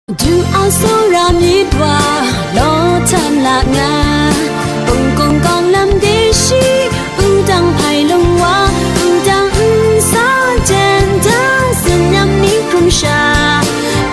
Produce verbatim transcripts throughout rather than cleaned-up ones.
Du a tsawra myit wa, law htan la nga, hpung kungkawng lam de shi, wudang hpai lung wa, wudang nsa jen dang, tsin yam ni hkrum sha,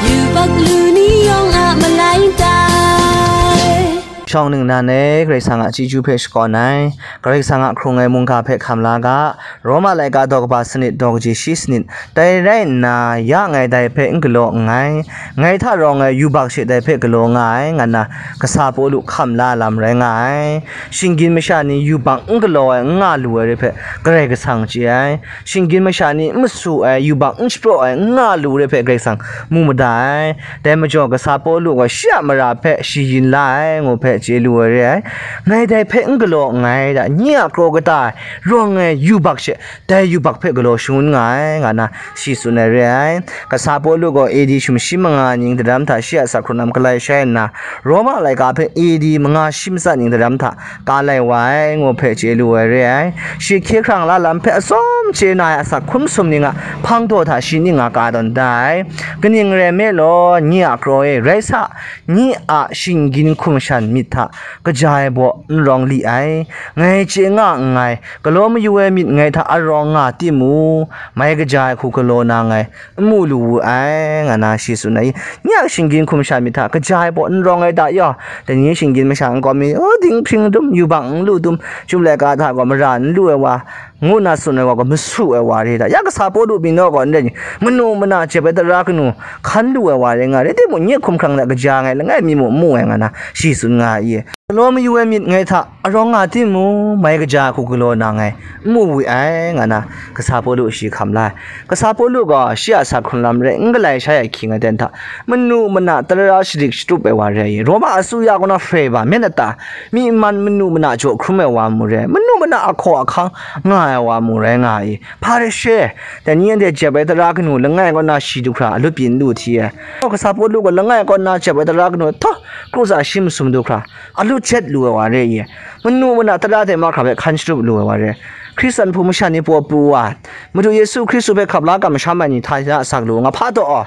yubak lu ni yawng a malai tai. Shawng ningnan e, Karai Kasang a chyeju hpe shakawn ai, Karai Kasang a hkrung ai mungga hpe hkam la ga, Roma laika daw kaba sanit daw kaji shi sanit, dai rai nna, ya ngai dai hpe n galaw nngai, ngai hta rawng ai yubak she dai hpe galaw nga ai, nga nna kasa Pawlu hkam la lam rai nga ai. Shinggyim masha ni yubak n galaw ai n nga lu ai re hpe Karai Kasang chye ai. Shinggyim masha ni n masu ai, yubak n shapraw ai n nga lu re hpe Karai Kasang mu mada ai. Dai majaw kasa Pawlu gaw shi a mara hpe shayin la ai, ngu hpe chye lu ai re ai. Ngai dai hpe n galaw nngai, da, nye a kraw kata ai rawng ai yubak she, dai yubak hpe galaw shangun nga ai, nga na shi tsun ai re ai. Kasa Pawlu gaw A D sumshi manga ning daram hta shi a asak hkrun lam galai shai nna, Roma laika hpe A D manga shi matsa ning daram hta ka lai wa ai, ngu hpe chye lu ai re ai. Shi hkye hkrang la lam hpe atsawm chye na ai asak hkrum sum ning a hpang daw hta shi ning a ka tawn da ai. Kaning rai nme law, nye a kraw e, rai sa, nye a shinggyim hkum shan myit hta kaja ai baw n rawng li ai. Ngai chye nga nngai, galaw mayu ai myit ngai hta arawng nga timung, mai kaja ai hku galaw na ngai, n mu lu wu ai, nga na shi tsun ai. Nye a shinggyim hkum sha myit hta kaja ai baw n rawng ai ta yaw, dai ni shinggyim masha n kawm mi, o, dinghpring dum, yubak n lu dum, chyum laika hta gaw mara n lu ai wa, ngu na tsun ai wa gaw masu ai wa re ta. Ya kasa Pawlu pyi naw gaw n rai ni, manu mana jep ai tara kanu hkan lu ai wa re nga, rai timung, nye hkum hkrang hta kaja ngai langai mi mu n mu ai, nga na shi tsun nga ai. Galaw mayu ai myit ngai hta arawng nga timung, mai kaja hku galaw na ngai n mu wi ai, nga na kasa Pawlu shi hkam la ai. Kasa Pawlu gaw shi a asak hkrun lam rai n galai shai ai hkying aten hta, manu mana tara shadik shatup ai wa rai i, Roma asuya kaw na hpre ba, myen ata, myi man manu mana jaw hkrum ai wa mu rai, manu mana ahkaw ahkang nga ai wa mu rai nga i, Hparishe, dai ni anhte jep ai tara kanu langai kaw na shi du hkra, alut byin lu hti ai. Kasa Pawlu gaw langai kaw na jep ai tara kanu htaw, kru tsa shi masum du hkra, alut jet lu ai wa re i, manu mana tara hte mahkra hpe hkan shatup lu ai wa re. Hkristu hpu masha ni paw pru wa, Madu Yesu Hkristu hpe hkap la kamsham ai ni htai na asak lu nga hpa taw,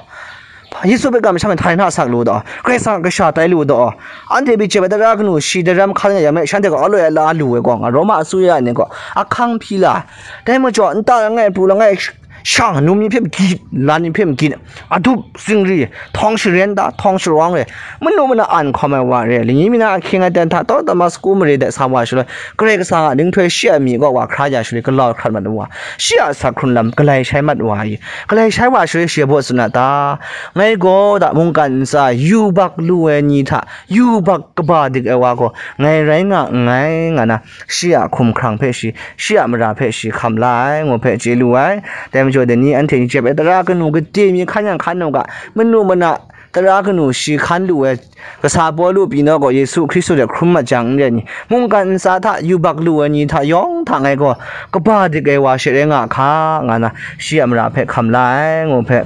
Yesu hpe kamsham ai ni htai na asak lu taw, Karai Kasang a kasha tai lu taw, anhte pyi jep ai tara kanu shi daram hkan ya yang me, shanhte gaw aloi ala lu ai gaw, nga Roma asuya ni gaw ahkang hpyi la, dai majaw nta langai pru langai, shang, num ni hpe magit, lan ni hpe magit, adup, zingri, htawng sharen da, htawng sharawng re, manu mana an hkawm ai wa re, lani mi na ahkying aten hta taw, Damasku mare de sa wa shaloi, Karai Kasang a ninghtoi shi a myi kaw wa hkra ya shaloi, galau hkrat mat wa, shi a asak hkrun lam galai shai mat wa i, galai shai wa shaloi, shi a baw tsun a ta, ngai gaw da mungkan ntsa yubak lu ai ni hta yubak kaba dik ai wa gaw ngai rai nga nngai, nga na shi a hkum hkrang hpe shi, shi a mara hpe shi hkam la ai, ngu hpe chye lu ai. Dai majaw, dai ni anhte ni jep ai tara kanu gade mi hkan yang hkan u ga, manu mana tara kanu shi hkan lu ai, kasa Pawlu pyi naw gaw Yesu Hkristu hte hkrum mat jang n rai ni, mungkan ntsa hta yubak lu ai ni hta yawng hta ngai gaw kaba dik ai wa she rai nga hka, nga na shi a mara hpe hkam la ai, ngu hpe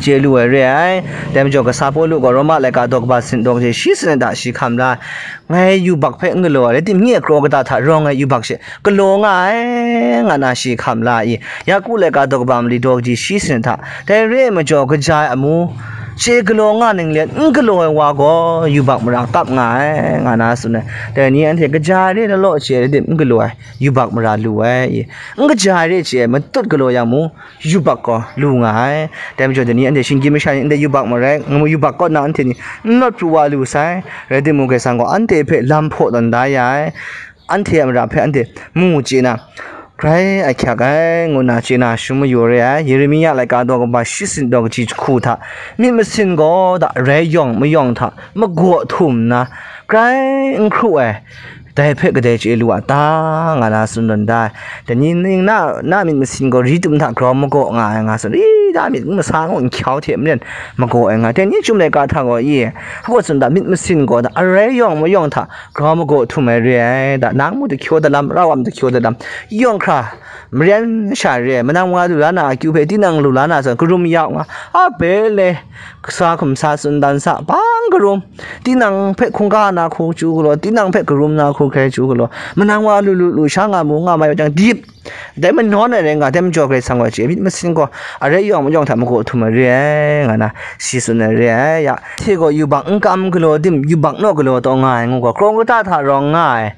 chye lu ai re ai. Dai majaw, kasa Pawlu gaw Roma laika daw kaba sanit daw kaji shi sanit hta shi hkam la ai. Ngai yubak hpe n galaw ai, rai timung, nye kraw kata hta rawng ai yubak she galaw nga ai, nga na shi hkam la i. Yaku laika daw kaba mali daw kaji shi sanit hta, dai re ai majaw, kaja ai amu, chye galaw nga ning let n galaw ai wa gaw yubak mara kap nga ai, nga na tsun ai. Dai ni anhte kaja ai re law law chye ai, rai timung, n galaw ai yubak mara lu ai i. N kaja ai re chye ai matut galaw yang mung, yubak gaw lu nga ai. Dai majaw, dai ni anhte shinggyim masha ni ndai yubak marai, nga mu, yubak kaw nna anhte ni n lawt pru wa lu sai, rai timung, Karai Kasang gaw anhte hpe lam hpaw tawn da ya ai, anhte a mara hpe anhte mu chye na, grai ahkyak ai, ngu na chye na shum mayu re ai. Yeremia laika daw kaba shi sanit daw kaji jahku hta, myit masin gaw da rai yawng mayawng hta magaw htum nna, grai n hkru ai, dai hpe kadai chye lu a ta, nga na tsun tawn da ai. Dai ni ning na, na myit masin gaw ri tum hta grau magaw nga ai nga tsun, ri da myit n masa ngu nkyau hte maren magaw ai nga. Dai ni chyum laika hta gaw i, hpa gaw tsun da, myit masin gaw da arai yawng mayawng hta grau magaw htum ai re ai, da nang mu dahkyaw dalam, rau wa mu dahkyaw dalam, yawng hkra, maren sha re ai, manang wa lu la na akyu hpe tinang lu la na zawn, karum ya u nga, a bele, kasa hkum sa tsun dan sa, bang karum, tinang hpe hkungga na hku chyu galaw, tinang hpe karum na hku hkrai chyu galaw, manang wa lu lu lu sha nga mu nga mai wa jang, dip, Dai manawn ai rai nga, dai majaw Karai Kasang gaw chye myit masin gaw, arai yawng mayawng hta magaw htum ai re ai, nga na, shi tsun ai re ai. Ya, hte gaw yubak n kam galaw dim, yubak naw galaw taw nga ai ngu gaw, krawng kata hta rawng nga ai,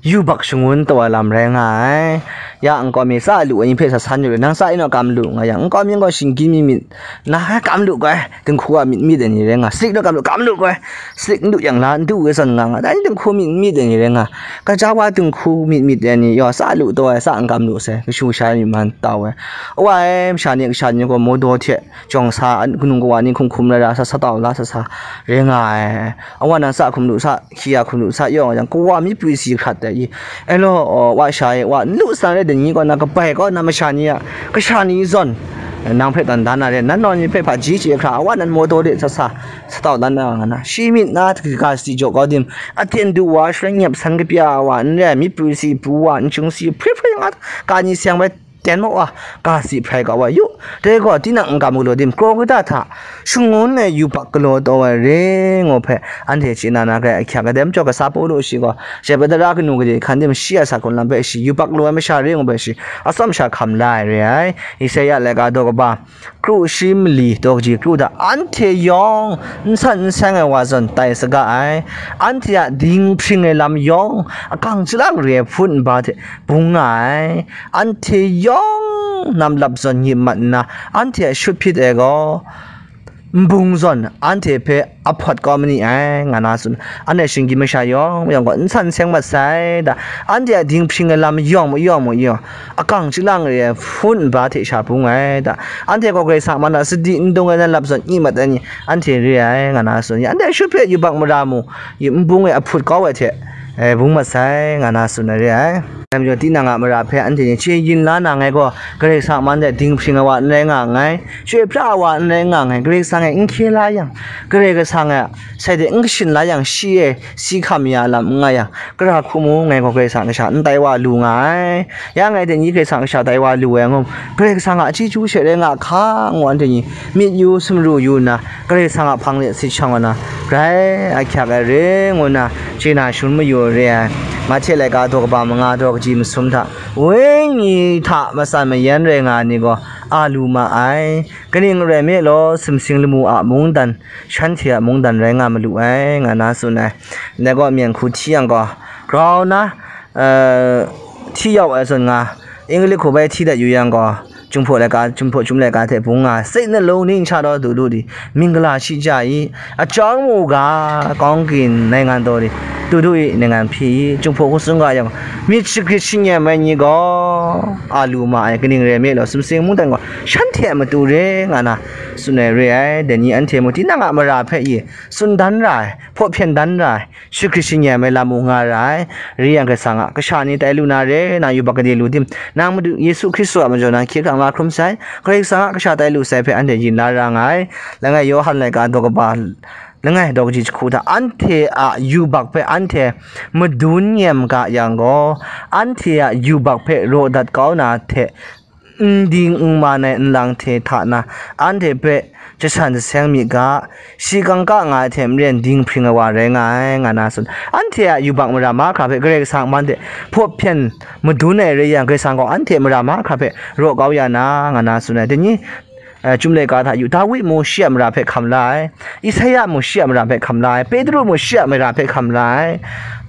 yubak shangun taw ai lam rai nga ai. Ya, nkau mi tsa lu ai ni hpe sa san yu re, nang tsa e naw kam lu nga yang, nkau mi gaw shinggyim mi myit, na kam lu gaw, dinghku a myit myit ai ni rai nga, sik naw kam lu, kam lu gaw, sik n du yang la, n du ai zawn nga nga, dai dinghku myit myit ai ni rai nga, kaja wa dinghku myit myit ai ni, yaw, tsa lu taw ai, tsa n kam lu sai, kashu kasha ai myit man tau ai. Awa e, masha ni, kasha ni gaw, mawdaw hte, jawng sa, an-, kanung kawa ni hkum hkum rai ra, sa, sa tau la, sa, sa, rai nga ai. Awa nan tsa hkum lu sa, hkyi ya hkum lu sa, yawng yang, kawa mi pwi si hkrat ai i, e law, wa sha e, wa n lu san rai, dai ni kaw na, kabai kaw na, masha ni a, kasha ni zawn, nang hpe tawn dan na re, nan naw ni hpe hpaji chye hkra, awa nan mawdaw de sa sa, sa tau dan na nga na, shi myit na, ga si jaw kau dim, aten du wa, sharen nyep san kapya wa, n rai, mi pru si pru wa, n chung si hpri hpri nga, ka ni seng bai, ten maw wa, ga si hprai kau wa yu, dai gaw, tinang n kam galaw dim, krawng kata hta, shangun ai yubak galaw taw ai re, ngu hpe, anhte chye na na garai ahkyak ai. Dai majaw, kasa Pawlu shi gaw, Jai patara kanu gade hkan dim shi a sa hkrun lam hpe shi, yubak lu ai masha re ngu hpe shi, atsawm sha hkam la ai re ai. Isaya laika daw kaba, kru shi mali, daw kaji kru hta, anhte yawng n san n seng ai wa zawn tai saga ai. Anhte a dinghpring ai lam yawng, akang chyalang re ai hpun nba hte bung nga ai. Anhte yawng namlap zawn nyip mat nna, anhte a shut hpyit ai gaw, nbung zawn anhte hpe ahpawt kau ma ni ai, nga na tsun. Anhte shinggyim masha yawng mayawng gaw n san seng mat sai da, anhte a dinghpring ai lam yawng mayawng mayu, akang chyalang re ai hpun nba hte sha bung ai da, anhte gaw Karai Kasang a man a sadi n dung ai nan lap zawn i mat ai ni, anhte re ai, nga na tsun. Anhte shut hpe yubak mara mu, nbung e ahput kau ai hte, e, bung mat sai, nga na tsun ai re ai. Dai majaw, tinang a mara hpe anhte ni chye yin la na ngai gaw, Karai Kasang a man de dinghpring ai wa n rai nga nngai, chyoi pra ai wa n rai nga nngai, Karai Kasang e n hkye la yang, Karai Kasang e sai de n kashin la yang, shi e si hkam ya lam n nga yang, gara hku mu ngai gaw Karai Kasang kasha n tai wa lu nga ai. Ya ngai de ni Karai Kasang kasha tai wa lu ai ngu, Karai Kasang a chyeju she rai nga hka ngu anhte ni myit yu sumru yu nna, Karai Kasang a hpang de sit shang wa na, grai ahkyak ai re ngu nna, chye na shangun mayu ai re ai. Mahte laika daw kaba manga daw kaji masum hta, wenyi hta matsan mayan rai nga ai ni gaw a lu ma ai. Kaning rai me law, sumsing lamu a mungdan, shanhte a mungdan rai nga malu ai, nga na tsun ai. Ndai gaw, myen hku hti yang gaw, grau na, eh, hti yau ai zawn nga, English hku bai hti dat yu yang gaw, Jinghpaw laika, Jinghpaw chyum laika hte bung nga, Satan a lung ning sha taw du du di, mingla shi ja i, a chyawm u ga, kawng kin naingan taw di, du du i, naingan hpyi i, Jinghpaw hku tsun ga yang, myit shagrit shanyem ai ni gaw, a lu ma ai, kaning rai me law, sumsing mungdan gaw, shanhte a matu re, nga na, tsun ai re ai, dai ni anhte mung tinang a mara hpe i, tsun dan ra ai, hpaw hpyen dan ra ai, shagrit shanyem ai lam mung nga ra ai, re yang Karai Kasang a kasha ni tai lu na re, nang yubak gade lu tim, nang Madu Yesu Hkristu a majaw nang hkye hkrang la hkrum sai, Karai Kasang a kasha tai lu sai hpe anhte yin la ra nga ai. Langai Yawhan laika daw kaba, langai daw kaji jahku hta, anhte a yubak hpe anhte madun nyem ga yang gaw, anhte a yubak hpe raw dat kau na hte, n ding n man ai nlang hte hta na, anhte hpe jasan jaseng myit ga, shi kangka nga ai hte maren dinghpring ai wa rai nga ai, nga na tsun. Anhte a yubak mara mahkra hpe Karai Kasang a man de hpaw hpyen madun ai rai yang, Karai Kasang gaw anhte mara mahkra hpe raw kau ya na, nga na tsun ai. Dai ni, eh, Chyum laika hta yu, Dawi mung shi a mara hpe hkam la ai, Isaya mung shi a mara hpe hkam la ai, Petru mung shi a mara hpe hkam la ai,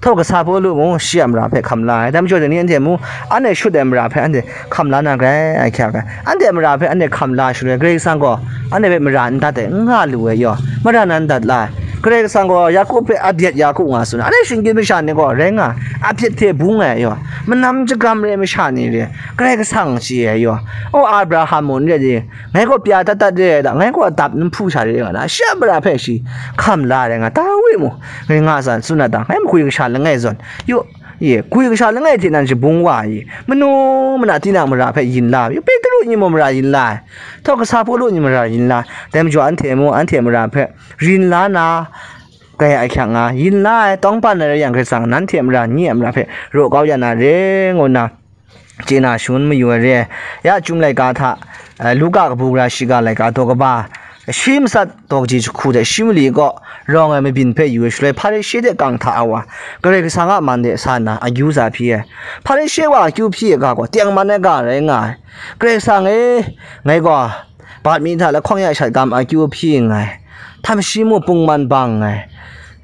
htaw kasa Pawlu mung shi a mara hpe hkam la ai. Dai majaw, dai ni anhte mung, anhte shut ai mara hpe anhte hkam la na grai, ahkyak ai. Anhte a mara hpe anhte hkam la shaloi, Karai Kasang gaw anhte hpe mara n dat ai, n nga lu ai yaw, mara nan dat la ai. Karai Kasang gaw Yaku hpe adet Yaku nga tsun, anhte shinggyim masha ni gaw rai nga, a hpyit hte bung ai yaw, manam jagam re ai masha ni re, Karai Kasang chye ai yaw, o Abraham mung n rai di, ngai gaw pya dat dat re ai da, ngai gaw dap n hpu sha re nga na, shi a mara hpe shi hkam la ai rai nga, Dawi mung, ngai nga tsan tsun na dang, ngai makwi kasha langai zawn, yu, ye, kwi kasha langai hte nan shabung wa ai, manu mana tinang mara hpe yin la ai, Petru ni mung mara yin la ai, htaw kasa Pawlu ni mara yin la ai, dai majaw anhte mung anhte mara hpe yin la na, grai ahkyak nga, yin la ai, tawngpan ai rai yang, Karai Kasang nanhte mara, nye a mara hpe raw kau ya na re, ngu nna, chye na shangun mayu ai re ai. Ya Chyum laika hta, eh, Luka kabu gara shiga laika daw kaba, shi matsat daw kaji jahku hte shi mali kaw, rawng ai mabyin hpe yu ai shaloi, Hparishe hte kang hta ai wa, Karai Kasang a man de sa nna akyu za hpyi ai. Hparishe wa akyu hpyi ai ga gaw, tengman ai ga rai nga ai. Karai Kasang e, ngai gaw bat mi hta lahkawng ya shat gam akyu hpyi nngai, htam shi mu pungman bang nngai,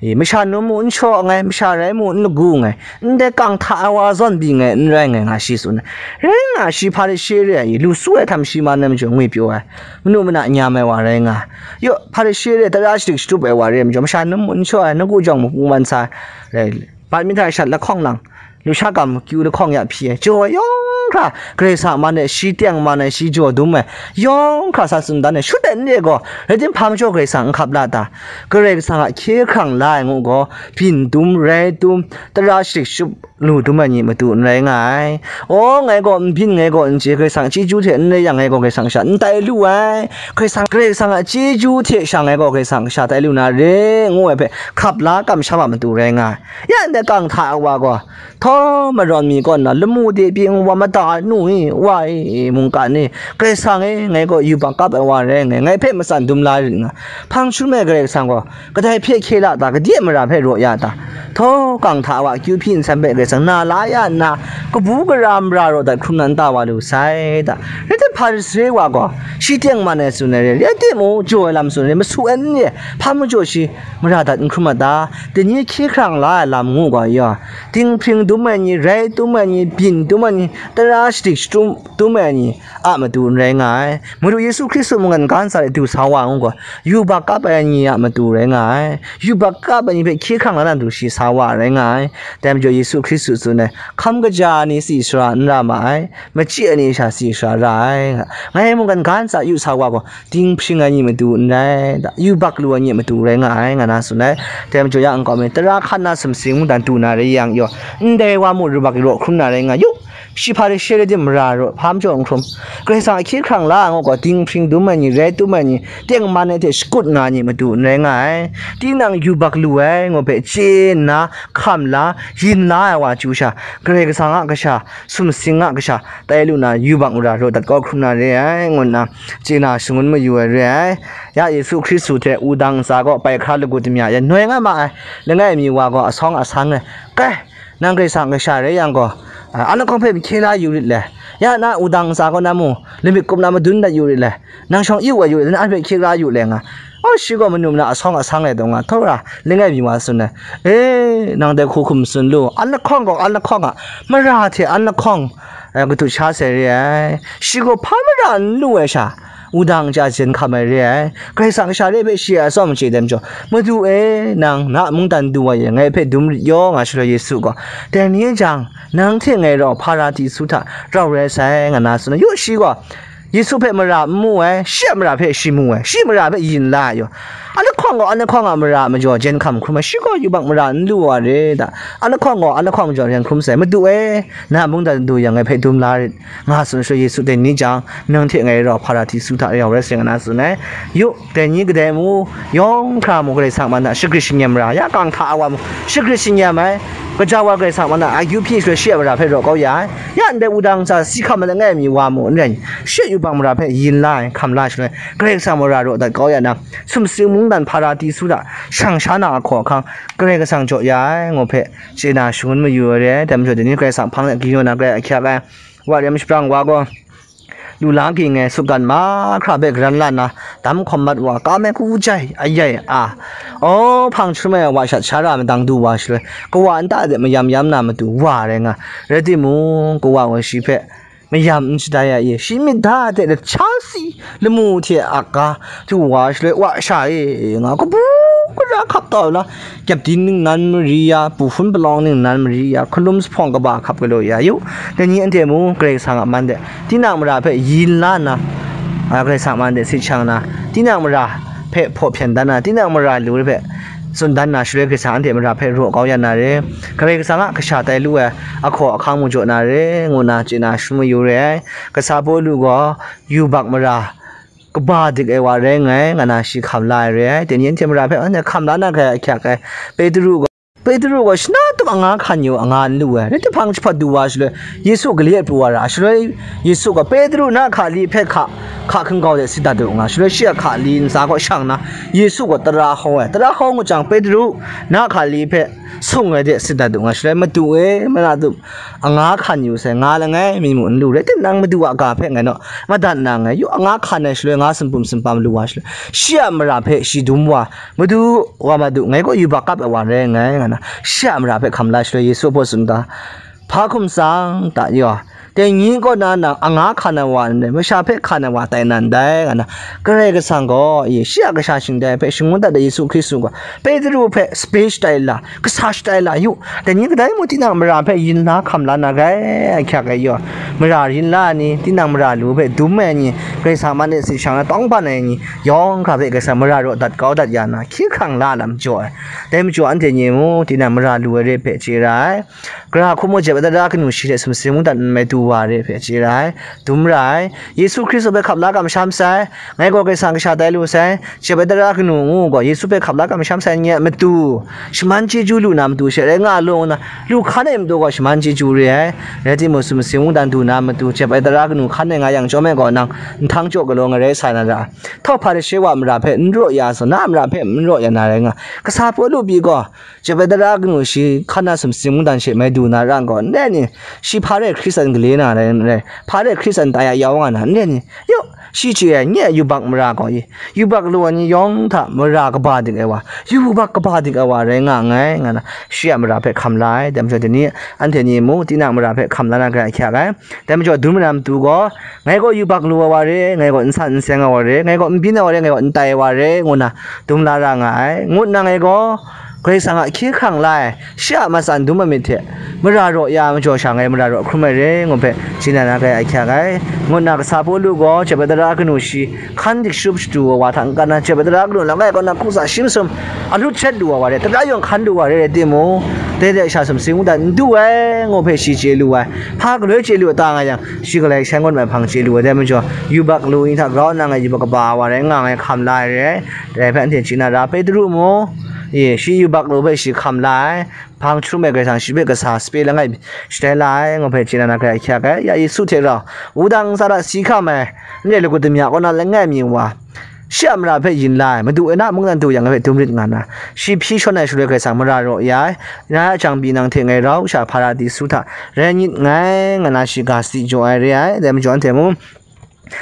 e, masha num mu n shaw nngai, masha rai mu n lagu nngai, ndai kang hta ai wa zawn byi nngai, n rai nngai, nga shi tsun ai. Rai nga, shi Hparishe re ai, lu su ai htam shi man ai majaw ngwi pyaw ai, manu mana nyam ai wa rai nga, yaw, Hparishe re ai, tara shadik shatup ai wa re ai majaw, masha num mu n shaw ai, nagu jawng mu pungman sa ai, rai, bat mi hta shat lahkawng lang, lusha gam kyu lahkawng ya hpyi ai, jaw ai yawng hkra, Karai Kasang a man e shi tengman ai, shi jaw dum ai, yawng hkra sa tsun dan ai, shut ai n re gaw, rai tim, hpa majaw Karai Kasang n hkap la ta? Karai Kasang a hkye hkrang la ai ngu gaw, byin dum, rai dum, tara shadik shatup lu dum ai ni matu n rai nga ai. Aw, ngai gaw n byin, ngai gaw n chye, Karai Kasang a chyeju hte n rai yang, ngai gaw Karai Kasang kasha n tai lu ai. Karai Kasang, Karai Kasang a chyeju hte sha ngai gaw Karai Kasang kasha tai lu na re, ngu ai hpe hkap la kamsham a matu rai nga ai. Ya ndai kang hta ai wa gaw, htaw marawn mi kaw nna, lamu de pyi wa mada ai nu e, wa e, mungkan e, Karai Kasang e, ngai gaw yubak kap ai wa rai nngai, ngai hpe matsan dum la rit nga, hpang shalum ai Karai Kasang gaw kadai hpe hkye la ta? Kadai mara hpe raw ya ta? Htaw kang hta ai wa akyu hpyi nsen hpe Karai Kasang na la ya nna, kabu gara mara raw dat hkrum na n ta wa lu sai ta? Rai tim, Hparishe wa gaw shi tengman ai tsun ai re, rai timung, jaw ai lam tsun ai re, masu ai n re, hpa majaw shi mara dat n hkrum a ta? Dai ni hkye hkrang la ai lam ngu gaw, ya, dinghpring dum ai ni, rai dum ai ni, byin dum ai ni, tara shadik shatup dum ai ni a matu n rai nga ai. Madu Yesu Hkristu mungkan ga ntsa e du sa wa ngu gaw, yubak kap ai ni a matu rai nga ai. Yubak kap ai ni hpe hkye hkrang la na matu shi sa wa rai nga ai. Dai majaw Yesu Hkristu tsun ai, hkam kaja ai ni tsi sara n ra ma ai, machyi ai ni sha tsi sara ra ai. Ngai mungkan ga ntsa yu sa wa gaw, dinghpring ai ni matu n rai, yubak lu ai ni matu rai nga ai, nga na tsun ai. Dai majaw ya nkau mi, tara hkan na sumsing mungdan du na rai yang, yaw, ndai wa mu yubak raw hkrum na rai nga, yu, shi Hparishe rai tim, mara raw hpa majaw n hkrum. Karai Kasang a hkye hkrang la ai ngu gaw, dinghpring dum ai ni, rai dum ai ni, tengman ai hte shakut nga ai ni matu n rai nga ai. Tinang yubak lu ai ngu hpe chye nna, hkam la, yin la ai wa chyu sha, Karai Kasang a kasha, sumsing a kasha tai lu na, yubak mara raw dat kau hkrum na re ai, ngu nna chye na shangun mayu ai re ai. Ya Yesu Hkristu hte wudang ntsa kaw bai hkra lagu damya e, noi nga ma ai, langai mi wa gaw asawng asang e, kai, nang Karai Kasang kasha rai yang gaw, a, an lahkawng hpe hkye la yu rit le, ya na wudang ntsa kaw na mu lamik kup na madun dat yu rit le, nang shawng yu wa yu rit le, na an hpe hkye la yu le nga. Oh, shi gaw manu mana asawng asang e taw nga, htaw ra langai mi wa tsun ai, e, nang dai hku hkum tsun lu, an lahkawng gaw an lahkawng a, mara hte an lahkawng, e, katut sha sai re ai. Shi gaw hpa mara n lu ai sha, wudang ja jen hkam ai re ai. Karai Kasang kasha re ai hpe shi a atsawm chye ai majaw, Madu e, nang na mungdan du wa e, ngai hpe dum rit yaw, nga shaloi Yesu gaw, dai ni e jang, nang hte ngai rau Hparadisu hta rau rai sai, nga na tsun ai. Yu, shi gaw Yesu hpe mara n mu ai, shi a mara hpe shi mu ai, shi mara hpe yin la ai yaw. An lahkawng gaw an lahkawng a mara majaw jen hkam hkrum ai, shi gaw yubak mara n lu wa re ta? An lahkawng gaw an lahkawng majaw jen hkrum sai, Madu e, na mungdan du yang ngai hpe dum la rit, nga tsun shaloi Yesu dai ni jang, nang hte ngai rau Hparadisu hta rau rai sai, nga na tsun ai. Yu, dai ni kadai mu, yawng hkra mu Karai Kasang man hta shagrit shingnyam ra, ya kang hta ai wa mu shagrit shingnyam ai, kaja wa Karai Kasang man hta akyu hpyi shaloi shi a mara hpe raw kau ya ai. Ya ndai wudang ntsa si hkam ai langai mi wa mu n rai, shi a yubak mara hpe yin la ai, hkam la ai shaloi, Karai Kasang mara raw dat kau ya na, sumsing mungdan Hparadisu hta shang sha na ahkaw ahkang, Karai Kasang jaw ya ai, ngu hpe chye na shangun mayu ai re ai. Dai majaw, dai ni Karai Kasang hpang de ginaw na, Karai ahkyak ai, wa rem shaprang wa gaw, lu la ging ai sutgan mahkra hpe garan la nna, dam hkawm mat wa, kam ai hku jai ayai a, aw, hpang htum ai wa shat sha ra madang du wa shaloi, kawa nta de mayam yam na matu wa rai nga, rai timung, kawa gaw shi hpe mayam n shatai ai, shi myit da hte lahcha si, lamu hte aka du wa shaloi, wa sha e nga, kabu gara hkap kau la, kyepdin ningnan mari ya, puhpun palawng ningnan mari ya, hkalum zuphpawng kaba hkap galaw ya yu. Dai ni anhte mung Karai Kasang a man de tinang mara hpe yin la nna, a, Karai Kasang a man de sit shang na, tinang mara hpe hpaw hpyan dan na, tinang mara lu hpe tsun dan na, shaloi Karai Kasang anhte mara hpe raw kau ya na re, Karai Kasang a kasha tai lu ai ahkaw ahkang mu jaw na re, ngu na chye na shangun mayu re ai. Kasa Pawlu gaw yubak mara kaba dik ai wa rai nngai, nga na shi hkam la ai re ai. Dai ni anhte mara hpe anhte hkam la na hkrai ahkyak ai. Petru gaw, Petru gaw shana Tup anga hkan yu, anga n lu ai. Rai tim hpang, jahpawt du wa shaloi, Yesu gale pru wa ra. Shaloi Yesu gaw, "Petru, na hka li hpe hka, hka hkungga de sit dat u," nga. Shaloi shi a hka li ntsa kaw shang nna, Yesu gaw tara hau ai. Tara hau ngut jang, "Petru, na hka li hpe sung ai de sit dat u," nga. Shaloi, "Madu e, mara tup anga hkan yu sai, nga langai mi mung n lu. Rai timung, Madu a ga hpe ngai naw madat na nngai. Yu, anga hkan ai shaloi, nga sumpum sumpa malu wa shaloi, shi a mara hpe shi dum wa, 'Madu, wa ma du, ngai gaw yubak kap ai wa rai nngai,' nga na, shi a mara hpe hkam la shaloi, Yesu a baw tsun da, 'Hpa hkum tsang ta yaw, dai ni kaw na nang anga hkan ai wa ndai, masha hpe hkan ai wa tai na ndai,' nga na, Karai Kasang gaw, i, shi a Kasha shingdai hpe shangun dat ai Yesu Hkristu gaw, Petru hpe sape shatai la, kasa shatai la yu. Dai ni kadai mung tinang mara hpe yin la hkam la na rai, ahkyak ai yaw, mara yin la ni, tinang mara lu hpe dum ai ni, Karai Kasang man e si shang na tawng ban ai ni, yawng hkra hpe Karai Kasang mara raw dat kau dat ya na, hkye hkrang la lam jaw ai. Dai majaw anhte ni mung, tinang mara lu ai re hpe chye ra ai. Gara hkum mung jep ai tara kanu shi hte sumsing mungdan n mai du wa re hpe chye ra ai. Dum ra ai. Yesu Hkristu hpe hkap la kamsham sai. Ngai gaw Karai Kasang kasha tai lu sai. Jep ai tara kanu ngu gaw, Yesu hpe hkap la kamsham sai, nye a matu, shaman chyeju lu na matu she rai nga law nna, lu hkan ai matu gaw shaman chyeju re ai. Rai timung, sumsing mungdan du na matu, jep ai tara kanu hkan ai nga yang chyawm ai gaw, nang nhtang jaw galaw ngarai sa na ra. Htawhpa de she wa mara hpe n raw ya sa, na a mara hpe n raw ya na rai nga. Kasa Pawlu pyi gaw, jep ai tara kanu shi hkan na sumsing mungdan she mai du na ra n gaw, ndai ni, shi hpa rai Hkristan gale na rai, rai, hpa rai Hkristan tai ya ya wa nga na, ndai ni, yaw, shi chye ai, nye a yubak mara gaw, i, yubak lu ai ni yawng hta mara kaba dik ai wa, yubak kaba dik ai wa rai nga nngai, nga na, shi a mara hpe hkam la ai. Dai majaw, dai ni, anhte ni mung, tinang mara hpe hkam la na garai ahkyak ai. Dai majaw, dum na matu gaw, ngai gaw yubak lu ai wa re, ngai gaw n san n seng ai wa re, ngai gaw n byin ai wa re, ngai gaw n tai ai wa re, ngu na dum la ra nga ai, ngut na ngai gaw, Karai Kasang a hkye hkrang la ai, shi a matsan dum ai myit hte, mara raw ya majaw sha ngai mara raw hkrum ai re, ngu hpe, chye na na garai ahkyak ai, ngut na Kasa Pawlu gaw, jep ai tara kanu shi, hkan dik shatup shadu ai wa hta n-, kan na jep ai tara kanu langai kaw na hkungsa shi masum ahlut shet lu ai wa re, tara yawng hkan lu ai wa re, rai timung, dai de sha sumsing mungdan n du ai, ngu hpe shi chye lu ai. Hpa galoi chye lu ai ta nga yang, shi galai sai ngut mai hpang chye lu ai. Dai majaw, yubak lu ni hta grau nna ngai yubak kaba ai wa rai nga ngai hkam la ai re ai. Dai hpe anhte chye na ra, Petru mung, e, shi yubak lu hpe shi hkam la ai. Hpang hkrum ai Karai Kasang shi hpe kasa sape langai shatai la ai, ngu hpe chye na na garai ahkyak ai. Ya Yesu hte rau wudang ntsa hta si hkam ai, ndai lagut damya kaw na langai mi wa, shi a mara hpe yin la ai, madu e na mungdan du yang hpe dum rit nga na, shi hpyi shawn ai shaloi Karai Kasang mara raw ya ai, na a jang pyi nang hte ngai rau sha Hparadisu hta rai nyit nngai, nga na shi ga sadi jaw ai re ai. Dai majaw anhte mung,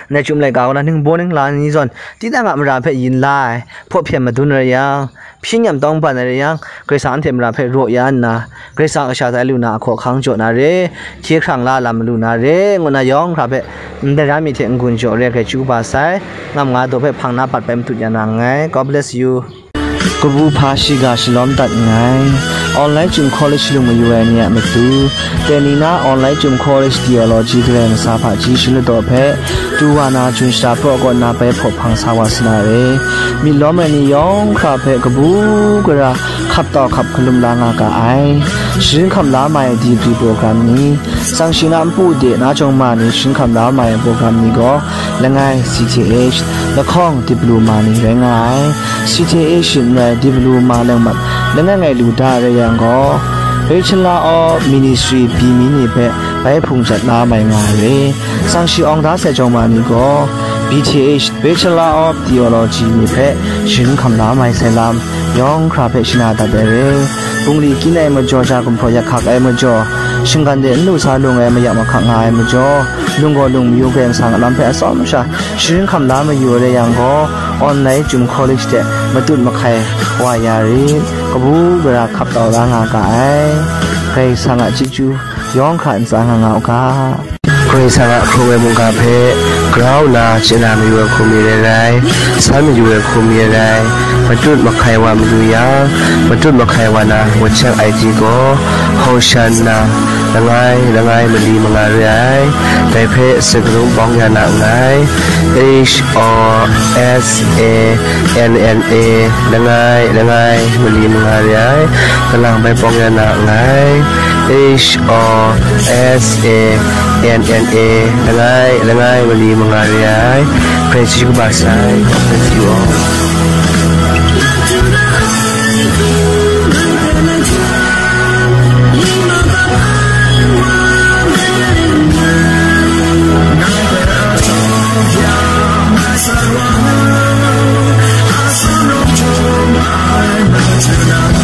ndai chyum laika kaw na ningbaw ningla ni zawn, tinang a mara hpe yin la ai, hpaw hpyen madun ai rai yang, hpyi nyam tawng ban ai rai yang, Karai Kasang anhte mara hpe raw ya nna, Karai Kasang kasha tai lu na ahkaw ahkang jaw na re, hkye hkrang la lam lu na re, ngu na yawng hkra hpe ndai ra mi hte n-gun jaw re ai hkrai chyu kaba sai, ngam nga daw hpe hpang na bat bai matut ya na nngai. God bless you. Kabu hpa shiga shalawm dat nngai. Online Chyum College lung mayu ai ni a matu, dai ni na Online Chyum College Theology Karai Masa hpaji shi ladaw hpe, du wa na, Jun shata praw kaw na bai hpaw hpang sa wa sa na re. Myit lawm ai ni yawng hkra hpe kabu gara hkap tau hkap hkalum la nga ga ai. Sharin hkam la mai ai degree program ni, tsang shi na npu de na jawng ma ni sharin hkam la mai ai program ni gaw, langai C T H, lahkawng diploma ni rai nga ai. C T H n rai diploma lengmat langai ngai lu da ai rai yang gaw, Bachelor of Ministry pyi mi ni hpe bai hpung jat la mai nga ai re. Tsang shi awng da sai jawng ma ni gaw, B T H, Bachelor of Theology ni hpe sharin hkam la mai sai lam, yawng hkra hpe shana dat ai re. Bungli kyin ai majaw, ja gumhpraw yak hkak ai majaw, shinggan de n lu sa lung ai mayak mahkak nga ai majaw, lung gaw lung mayu Karai Kasang a lam hpe atsawm sha sharin hkam la mayu ai rai yang gaw, Online Chyum College de matut mahkai wa ya rit, kabu gara hkap tau la nga ga ai. Karai Kasang a chyeju yawng hkra ntsa nga nga u ga. Karai Kasang a hkrung ai mungga hpe grau nna chye na mayu ai hku mi rai rai, san mayu ai hku mi rai rai, matut mahkai wa mayu yang, matut mahkai wa na WhatsApp I D gaw, Hosanna, langai, langai mali manga re ai, dai hpe sakarung bawng ya na nngai, H O S A N N A, langai, langai mali manga re ai, kalang bai bawng ya na nngai, H O S A N N A, langai, langai mali manga re ai, Karai chyeju kaba sai, God bless you all. Juvenile